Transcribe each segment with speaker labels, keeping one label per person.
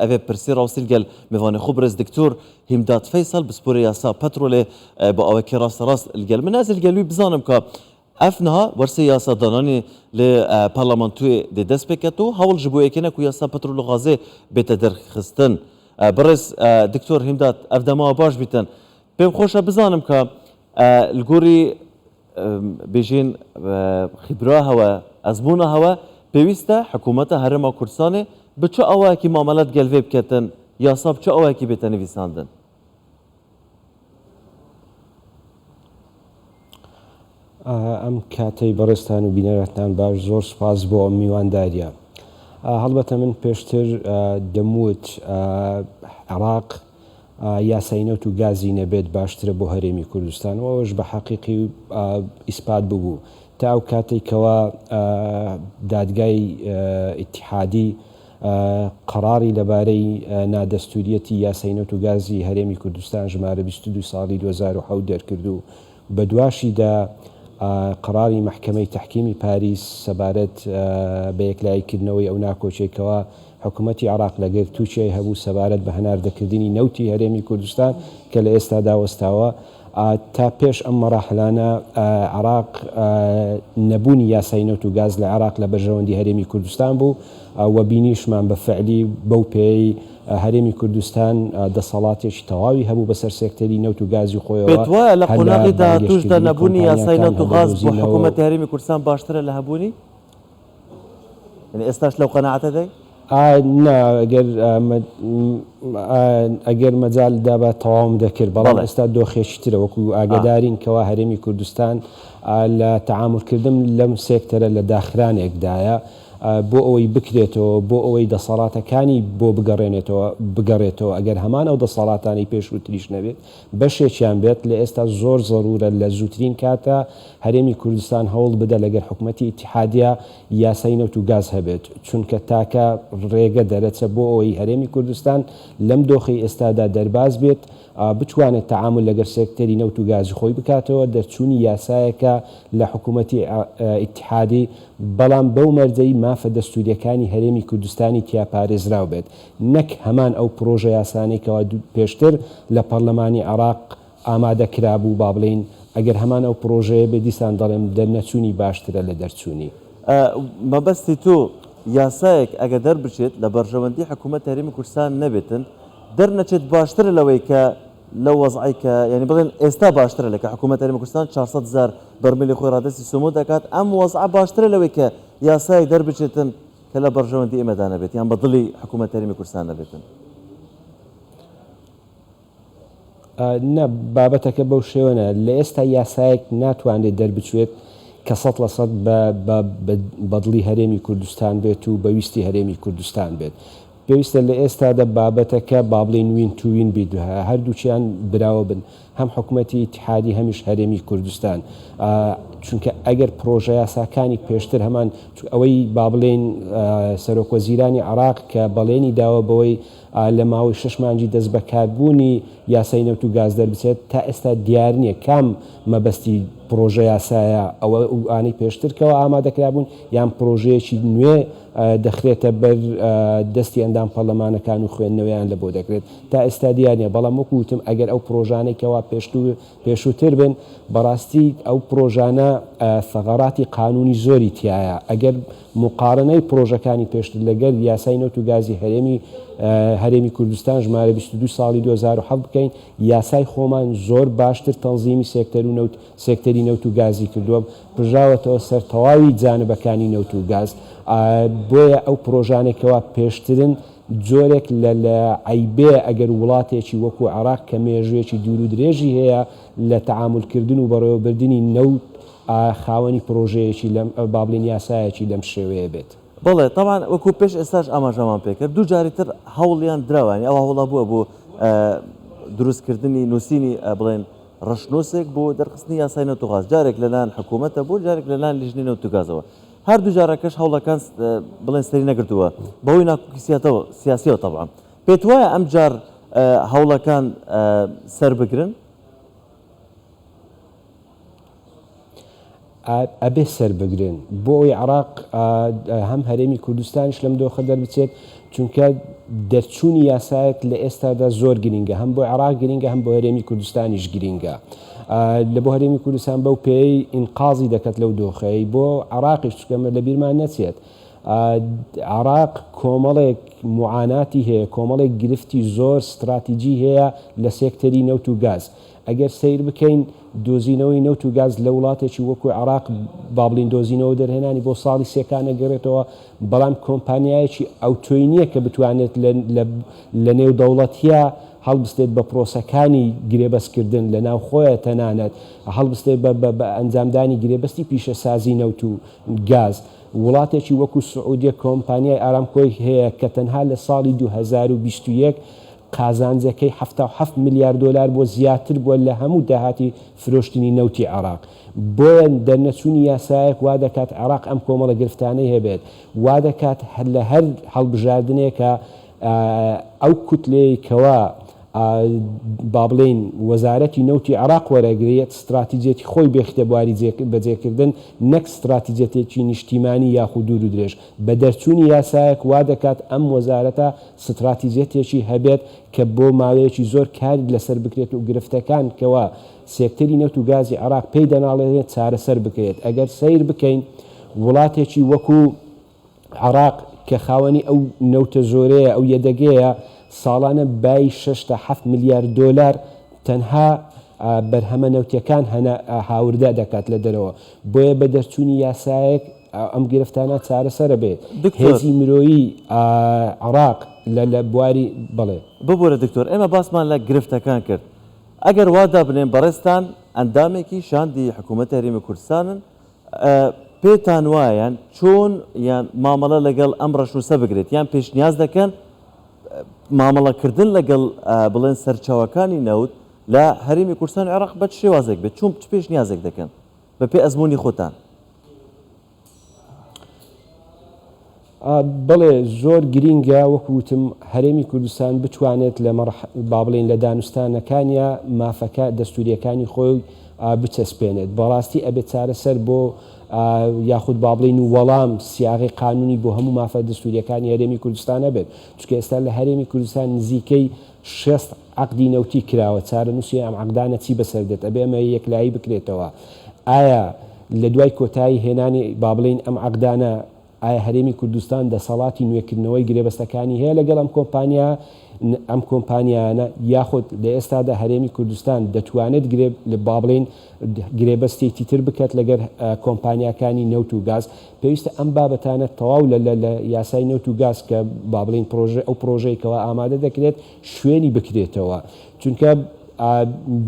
Speaker 1: ئەڤێ پرسی ڕاوسیل گەل مێڤانێ خو برێز دکتور هیمداد فەیسەڵ پسپۆرێ یاسا پەترۆلێ بە ئاوەکی ڕاستە ڕاست لگەل من ئەز لگەل وی بزانم کا ئەف نها وەرسێ یاسا دانانی لێ پارلەمانتوێ دێ دەس پێ کەت و هەوڵ ژ بۆ یەکێ نە کو یاسا پەترۆل و غازێ بێتە دەرخستن. بڕێز دکتۆر هیمداد ئەف دەماوە باش بیتن. پێم خۆشە بزانم کە لگۆری بێژین خیبرا هەوە ئەزموونە هەوە پێویستە حکوومەتە هەرێما کوردستانێ ب چ ئاوایەکی مامەلەت گەل ڤێ بکەتن یاسا ب چ ئاوایەکی بێتە نڤیساندن؟
Speaker 2: ئەم کاتەی بەڕێزتان و بینەراتان باش زۆر سوپاس بۆ ئەم میوانداریە. هەڵبەتە من پێشتر دەموت عێراق یاسای نەوت و گازی نەبێت باشترە بۆ هەرێمی کوردستان و ئەوەش بە حەقیقی ئیسپات ببوو تا ئەو کاتەی کەوا دادگای ئیتیحادی قەراری لەبارەی نادەستوریەتی یاسای نەوت و گازی هەرێمی کوردستان ژمارە 22 ساڵی 2007 دەرکرد و بەدواشیدا قەراری مەحکەمەی تەحکیمی پاریس سەبارەت بە یەکلاییکردنەوەی ئەو ناکۆکیەی کەوا حکومەتی عێراق لەگەر تورکیای هەبوو سەبارەت بە هەناردەکردنی نەوتی هەرێمی کوردستان کە لە ئێستادا وەستاوە تا پێش ئەم مەراحلانە عێراق نەبوونی یاسای نەوت و گاز لە عێراق لە بەرژەوەندی هەرێمی کوردستان بوو و بینیشمان بە فعلی بەو پێیەی هەرێمی کوردستان دەسەڵاتێکی تەواوی هەبوو بەسەر سێکتەری نەوت و گازی خۆیەوە،
Speaker 1: پێت وایە لە
Speaker 2: هەر لە
Speaker 1: قۆناغی داهاتووشدا
Speaker 2: بانگێشتکردنی
Speaker 1: نەبوونی یاسای
Speaker 2: کۆمپانیاکان،
Speaker 1: نەوت و
Speaker 2: هەر لە
Speaker 1: غاز بۆ
Speaker 2: دۆزینەوە و.
Speaker 1: حکوومەتی هەرێمی کوردستان باشترە لە هەبوونی؟ یانی ئێستاش لەو قەناعەتە دای؟
Speaker 2: نا ئەگەر ئەگەر مەجال دابا تەواوم دەکرد، بەڵام
Speaker 1: بەڵێ.
Speaker 2: ئێستا دۆخێکی ترە، وەکوو ئاگەدارین کەوا هەرێمی کوردستان لە تەعامولکردن لەم سێکتەرە لە داخرانێکدایە، بۆ ئەوەی بکرێتەوە، بۆ ئەوەی دەسەڵاتەکانی بۆ بگەڕێنێتەوە، بگەڕێتەوە، ئەگەر هەمان ئەو دەسەڵاتانەی پێشووتریش نەبێت، بەشێکیان بێت، لە ئێستا زۆر زەروورە لە زووترین کاتا هەرێمی کوردستان هەوڵ بدا لەگەر حکومەتی ئیتیحادیا یاسای نەوت و گاز هەبێت، چونکە تاکە ڕێگە دەرەچە بۆ ئەوەی هەرێمی کوردستان لەم دۆخەی ئێستادا دەرباز بێت، بتوانێت تەعامول لەگەر سێکتەری نەوت و گازی خۆی بکاتەوە، دەرچوونی یاسایەکە لە حکومەتی ئیتیحادی، بەڵام بەو مەرجەی مافە دەستوورییەکانی هەرێمی کوردستانی تیا پارێزراو بێت، نەک هەمان ئەو پرۆژە یاسانەی کەوا پێشتر لە پەڕلەمانی عێراق ئامادە کرابوو، با بڵێین ئەگەر هەمان ئەو پرۆژەیە بێت دیسان دەڵێم دەرنەچوونی باشترە لە دەرچوونی.
Speaker 1: مەبەستی تۆ یاسایەک ئەگەر دەربچێت لە بەرژەوەندی حکوومەتی هەرێمی کوردستان نەبێتن، دەرنەچێت باشترە لەوەی کە لەو وەزعەی کە یانی بڵێن ئێستا باشترە لە کە حکوومەت هەرێمی کوردستان 400 هەزار بەرمیلی خۆی ڕادەستی سۆمۆ دەکات، ئەم وەزعە باشترە لەوەی کە یاسایەک دەربچێتن کە لە بەرژەوەندی ئێمەدا نەبێت یان بە دڵی حکوومەت هەرێمی کوردستان نەبێتن.
Speaker 2: نا بابەتەکە بەو شێوە نا، لە ئێستا یاسایەک ناتوانرێت دەربچێت کە 100% بە دڵی هەرێمی کوردستان بێت و بە ویستی هەرێمی کوردستان بێت. پێویستە لە ئێستادا بابەتەکە با بڵێین win to win بیت هەردووکیان براوە بن هەم حکومەتی ئیتیحادی هەمیش هەرێمی کوردستان چونکە ئەگەر پرۆژە یاساکانی پێشتر هەمان ئەوەی با بڵێین سەرۆک وەزیرانی عێراق کە بەڵێنی داوە بەوەی لە ماوەی شەش مانگی دەستبەکاربوونی یاسای نەوت و گاز دەربچێت تا ئێستا دیار نییە کام مەبەستی پرۆژە یاسایە ئەوە ئەوانەی پێشتر کەوا ئامادەکرابوون یان پرۆژەیەکی نوێ دەخرێتە بەر دەستی ئەندام پەرلەمانەکان و خوێندنەوەیان لە بۆ دەکرێت تا ئێستا دیار نیە بەڵام وەکو وتم ئەگەر ئەو پرۆژانەی کەوا پێشتو پێشووتر بن بەڕاستی ئەو پرۆژانە ثغراتی قانونی زۆری تیایە ئەگەر موقارەنەی پرۆژەکانی پێشتر لەگەر یاسای نەوت و گازی هەرێمی هەرێمی کوردستان ژمارە 22 ساڵی 2007 بکەین یاسای خۆمان زۆر باشتر تەنزیمی سێکتەر و نەوت سێکتەری نەوت و گازی کردووە، پرژاوەتەوە سەر تەواوی جانبەکانی نەوت و گاز، بۆیە ئەو پرۆژانەی کەوا پێشترن جۆرێک لە لە عەیبەیە ئەگەر وڵاتێکی وەکو عێراق کە مێژوویەکی دوور و درێژی هەیە لە تەعامول کردن و بەڕێوەبردنی نەوت خاوەنی پرۆژەیەکی لەم با بڵێین یاسایەکی لەم شێوەیە بێت.
Speaker 1: بەڵێ تەبعەن وەکو پێش ئێستاش ئاماژەمان پێکرد دوو جاری تر هەوڵیان دراوە یانی ئەو هەوڵە بووە بۆ دروست کردنی نووسینی بڵێن ڕەشنووسێک بۆ دەرخستنی یاسای نەوت و غاز جارێک لەلایەن حکوومەتە بوو جارێک لەلایەن لیژنەی نەوت و گازەوە هەردوو جارەکەش هەوڵەکان بڵێن سەری نەگرتووە بەهۆی ناکۆکی سیاتەوە سیاسیەوە تەبعەن پێت وایە ئەم جار هەوڵەکان سەر بگرن؟
Speaker 2: ئەبێ سەر بگرن بۆ ئەوەی عێراق هەم هەرێمی کوردستانیش لەم دۆخە دەربچێت چونکە دەرچوونی یاسایەک لە ئێستادا زۆر گرینگە، هەم بۆ عێراق گرینگە هەم بۆ هەرێمی کوردستانیش گرینگە. لە بۆ هەرێمی کوردستان بەو پێیەی ئینقازی دەکات لەو دۆخەی، بۆ عێراقیش چونکە ئەمە لەبیرمان نەچێت عێراق کۆمەڵێک موعاناتی هەیە، کۆمەڵێک گرفتی زۆر ستراتیجی هەیە لە سێکتەری نەوت و گاز. ئەگەر سەیر بکەین دۆزینەوەی نەوت و گاز لە وڵاتێکی وەکو عێراق با بڵین دۆزینەوە دەرهێنانی بۆ ساڵی سێکان ئەگەرێتەوە، بەڵام کۆمپانیایەکی ئەوتۆی نییە کە بتوانێت لە نێودەوڵەتییە هەڵبستێت بە پرۆسەکانی گرێبەستکردن لە ناوخۆیە تەنانەت هەڵبستێت بە ئەنجامدانی گرێبەستی پیشەسازی نەوت و گاز. وڵاتێکی وەکو سعودیە کۆمپانیای ئارامکۆی هەیە کە تەنها لە ساڵی 2021 قازانجەکەی 77 ملیار دۆلار بووە زیاتر بووە لە هەموو داهاتی فرۆشتنی نەوتی عێراق. بۆیە دەرنەچوونی یاسایەک وا دەکات عێراق ئەم کۆمەڵە گرفتانەی هەبێت، وا دەکات لە هەر هەڵبژاردنێکا ئەو کوتلەیەی کەوا با بڵێین وەزارەتی نەوتی عێراق وەرەگرێت ستراتیجیەتی خۆی بێخیتە بواری بەجێکردن نەک ستراتیجیەتێکی نیشتیمانی یاخود دوور و درێژ. بە دەرچوونی یاسایەک وا دەکات ئەم وەزارەتە ستراتیجیەتێکی هەبێت کە بۆ ماوەیەکی زۆر کاری لەسەر بکرێت و گرفتەکان کەوا سێکتەری نەوت و گازی عێراق پێی دەناڵێنێت چارەسەر بکرێت. ئەگەر سەیر بکەین وڵاتێکی وەکو عێراق کە خاوەنی ئەو نەوتە زۆرەیە، ئەو یەدەگەیە، ساڵانە بایی شەش تا حەفت ملیار دۆلار تەنها بەرهەمە نەوتیەکان هەنا هاوردە دەکات لە دەرەوە. بۆیە بە دەرچوونی یاسایەک ئەم گرفتانە چارەسەرە بێت.
Speaker 1: دکتۆر.
Speaker 2: هێزی مرۆیی عێراق لە لە بواری بەڵێ.
Speaker 1: ببورە دکتۆر ئێمە باسمان لە گرفتەکان کرد ئەگەر وا دابنێن بەڕێزتان ئەندامێکی شاندی حکوومەتی هەرێمی کوردستانن پێتان وایە یان چۆن یان مامەڵە لەگەڵ ئەم ڕەشنووسە بکرێت یان پێشنیاز دەکەن مامەڵەکردن لەگەڵ بڵێن سەرچاوەکانی نەوت لە هەرێمی کوردستان و عێراق بە چ شێوازێک بێت چۆن چ پێشنیازێک دەکەن بەپێی ئەزموونی خۆتان؟
Speaker 2: بەڵێ زۆر گرینگە وەکو وتم هەرێمی کوردستان بتوانێت لە با بڵێین لە دانوستانەکانیا مافەکە دەستوریەکانی خۆی بچەسپێنێت بەڕاستی ئەبێت چارەسەر بۆ یاخود با بڵێین و وەڵام سیاغی قانونی بۆ هەموو مافە دەستوریەکانی هەرێمی کوردستان هەبێت چونکە ئێستا لە هەرێمی کوردستان نزیکەی 60 عەقدی نەوتی کراوە چارەنووسی ئەم عەقدانە چی بەسەر دێت ئەبێ ئەمە یەکلایی بکرێتەوە ئایا لە دوای کۆتایی هێنانی با بڵێین ئەم عەقدانە ئایا هەرێمی کوردستان دەسەڵاتی نوێکردنەوەی گرێبەستەکانی هەیە لەگەڵ ئەم کۆمپانیا ئەم کۆمپانیایانە یاخود لە ئێستادا هەرێمی کوردستان دەتوانێت گرێ با بڵێین گرێبەستێکی تر بکات لەگەر کۆمپانیاکانی نەوت و گاز پێویستە ئەم بابەتانە تەواو لە لە یاسای نەوت و گاز کە با بڵێین پرۆژە ئەو پرۆژەی کەوا ئامادە دەکرێت شوێنی بکرێتەوە چونکە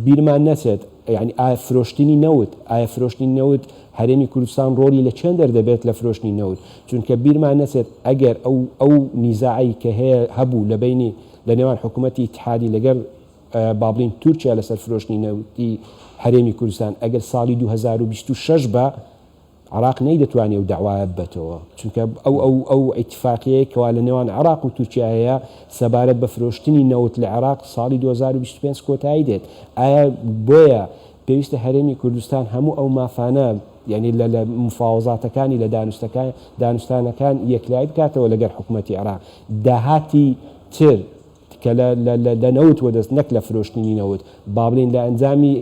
Speaker 2: بیرمان نەچێت یانی ئایا فرۆشتنی نەوت ئایا فرۆشتنی نەوت هەرێمی کوردستان ڕۆڵی لە چێندەر دەبێت لە فرۆشتنی نەوت چونکە بیرمان نەچێت ئەگەر ئەو ئەو نیزاعەی کە هەیە هەبوو لە بەینی لە نێوان حکوومەتی ئیتحادی لەگەر با بڵین تورکیا لەسەر فرۆشتنی نەوتی هەرێمی کوردستان ئەگەر ساڵی 2026 بە عێراق نەیدەتوانی ئەو دەعوایە ببەتەوە، چونکە ئەو ئەو ئەو ئیتیفاقیەیە کەوا لە نێوان عێراق و تورکیا هەیە سەبارەت بە فرۆشتنی نەوت لە عێراق ساڵی 2025 کۆتایی دێت. ئایا بۆیە پێویستە هەرێمی کوردستان هەموو ئەو مافانە یانی لە لە مفاوەزاتەکانی لە دانوستەکان دانوستانەکان یەکلایی بکاتەوە لەگەر حکومەتی عێراق داهاتی تر کە لە لە لە لە نەوت وەدەست نەک لە فرۆشتنی نەوت با بڵێین لە ئەنجامی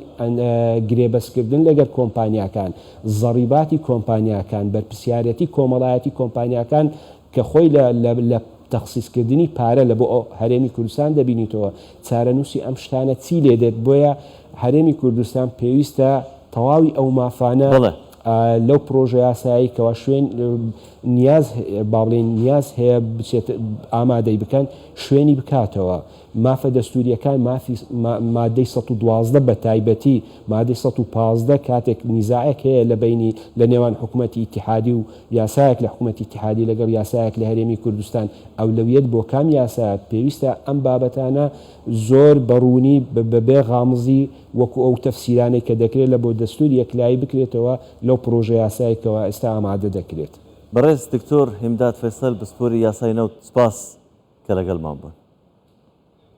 Speaker 2: گرێبەستکردن لەگەر کۆمپانیاکان زەڕیباتی کۆمپانیاکان بەرپرسیارەتی کۆمەڵایەتی کۆمپانیاکان کە خۆی لە لە لە تەخسیسکردنی پارە لە بۆ هەرێمی کوردستان دەبینیتەوە چارەنووسی ئەم شتانە چی لێ دێت بۆیە هەرێمی کوردستان پێویستە تەواوی ئەو مافانە
Speaker 1: بەڵێ.
Speaker 2: لەو پرۆژە یاسایەی کەوا شوێن نیاز با بڵێین نیاز هەیە بچێت ئامادەی بکەن شوێنی بکاتەوە مافە دەستوریەکان مافی مادەی 112 بە تایبەتی مادەی 115 کاتێک نیزاعێک هەیە لە بینی لە نێوان حکوومەتی ئیتحادی و یاسایەک لە حکوومەتی ئیتحادی لەگەڵ یاسایەک لە هەرێمی کوردستان ئەولەویەت بۆ کام یاسا پێویستە ئەم بابەتانە زۆر بەڕوونی بەبێ غامزی وەکو ئەو تەفسیرانەی کە دەکرێت لە بۆ دەستور یەکلایی بکرێتەوە لەو پڕۆژە یاسای کەوا ئێستا ئامادە دەکرێت.
Speaker 1: بەڕێز دکتۆر هیمداد فەیسەل پسپۆری یاسای نەوت سپاس کە لەگەڵمان بوون.